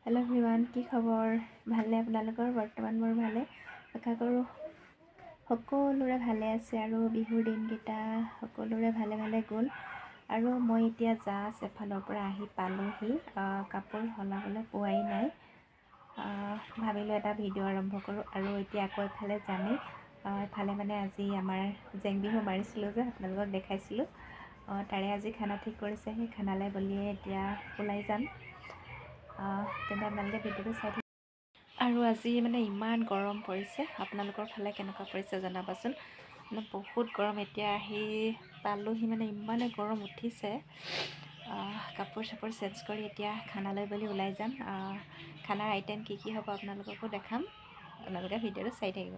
Hello' everyone, কি খবৰ? ভালনে আপোনালোকৰ? বৰ্তমান মোৰ ভালে, আশা কৰোঁ সকলোৰে ভালে আছে। আৰু বিহুৰ দিনকেইটা সকলোৰে ভালে ভালে গ'ল। আৰু মই এতিয়া জাষ্ট এফালৰ পৰা আহি পালোহি, কাপোৰ সলাবলৈ পোৱাই নাই। ভাবিলোঁ এটা ভিডিঅ' আৰম্ভ কৰোঁ। আৰু এতিয়া আকৌ এফালে যামেই। এফালে মানে আজি আমাৰ জেং বিহু মাৰিছিলোঁ যে আপোনালোকক দেখাইছিলোঁ, তাৰে আজি খানা ঠিক কৰিছে, সেই খানালৈ বুলিয়ে এতিয়া ওলাই যাম। তেন্তে আপোনালোকে ভিডিঅ'টো চাই থাকিব। আৰু আজি মানে ইমান গৰম পৰিছে, আপোনালোকৰ ফালে কেনেকুৱা পৰিছে জনাবচোন। মানে বহুত গৰম, এতিয়া আহি পালোহি, মানে ইমানে গৰম উঠিছে। কাপোৰ চাপোৰ চেঞ্জ কৰি এতিয়া খানালৈ বুলি ওলাই যাম। খানাৰ আইটেম কি কি হ'ব আপোনালোককো দেখাম, আপোনালোকে ভিডিঅ'টো চাই থাকিব।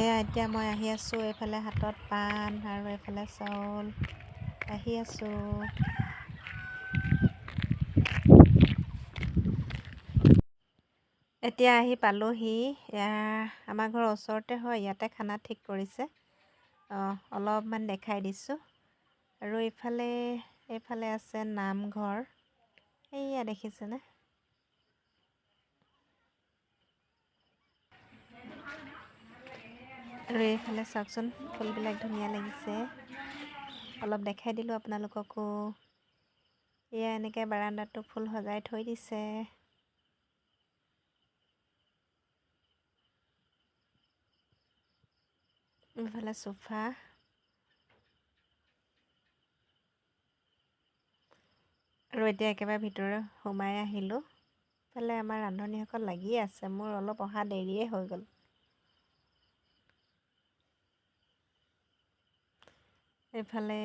এয়া এতিয়া মই আহি আছোঁ, এইফালে হাতত পাণ আৰু এইফালে চাউল, আহি আছোঁ। এতিয়া আহি পালোহি, আমাৰ ঘৰৰ ওচৰতে হয়, ইয়াতে খানা ঠিক কৰিছে। অলপমান দেখাই দিছোঁ। আৰু এইফালে আছে নামঘৰ, এইয়া দেখিছেনে? আৰু এইফালে চাওকচোন, ফুলবিলাক ধুনীয়া লাগিছে, অলপ দেখাই দিলোঁ আপোনালোককো। এয়া এনেকৈ বাৰাণ্ডাটো ফুল সজাই থৈ দিছে। এইফালে চোফা, আৰু এতিয়া একেবাৰে ভিতৰত সোমাই আহিলোঁ। ইফালে আমাৰ ৰান্ধনীসকল লাগি আছে, মোৰ অলপ অহা দেৰিয়ে হৈ গ'ল। এইফালে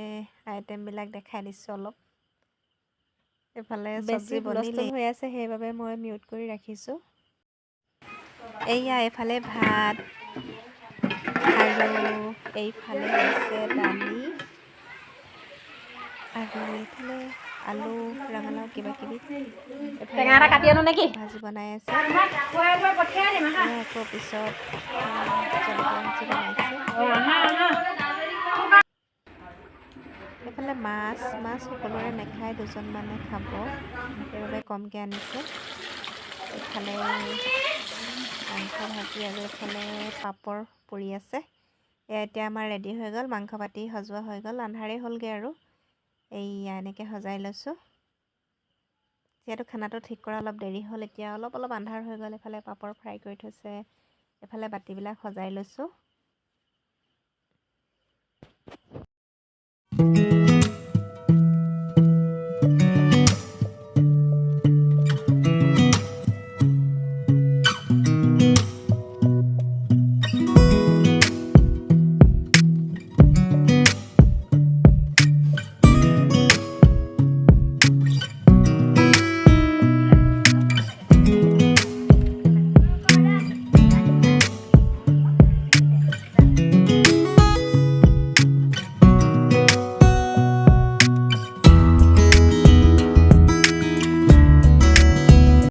আইটেমবিলাক দেখাই দিছোঁ অলপ। এইফালে চব্জি বনিলে হৈ আছে, সেইবাবে মই মিউট কৰি ৰাখিছোঁ। এইয়া এইফালে ভাত, আৰু এইফালে হৈছে দালি, আৰু এইফালে আলু ৰঙালাও কিবা কিবি ভাজি বনাই আছে। আকৌ পিছত জলকীয়া ভাজি বনাইছে। এইফালে মাছ, মাছ সকলোৰে নাখায়, দুজনমানে খাব, সেইবাবে কমকৈ আনিছে। এইফালে মাংস ভাজি আৰু এইফালে পাপৰ পুৰি আছে। এয়া এতিয়া আমাৰ ৰেডি হৈ গ'ল, মাংস পাতি সজোৱা হৈ গ'ল, আন্ধাৰেই হ'লগৈ। আৰু এইয়া এনেকৈ সজাই লৈছোঁ। যিহেতু খানাটো ঠিক কৰা অলপ দেৰি হ'ল, এতিয়া অলপ অলপ আন্ধাৰ হৈ গ'ল। এইফালে পাপৰ ফ্ৰাই কৰি থৈছে, এইফালে বাতিবিলাক সজাই লৈছোঁ।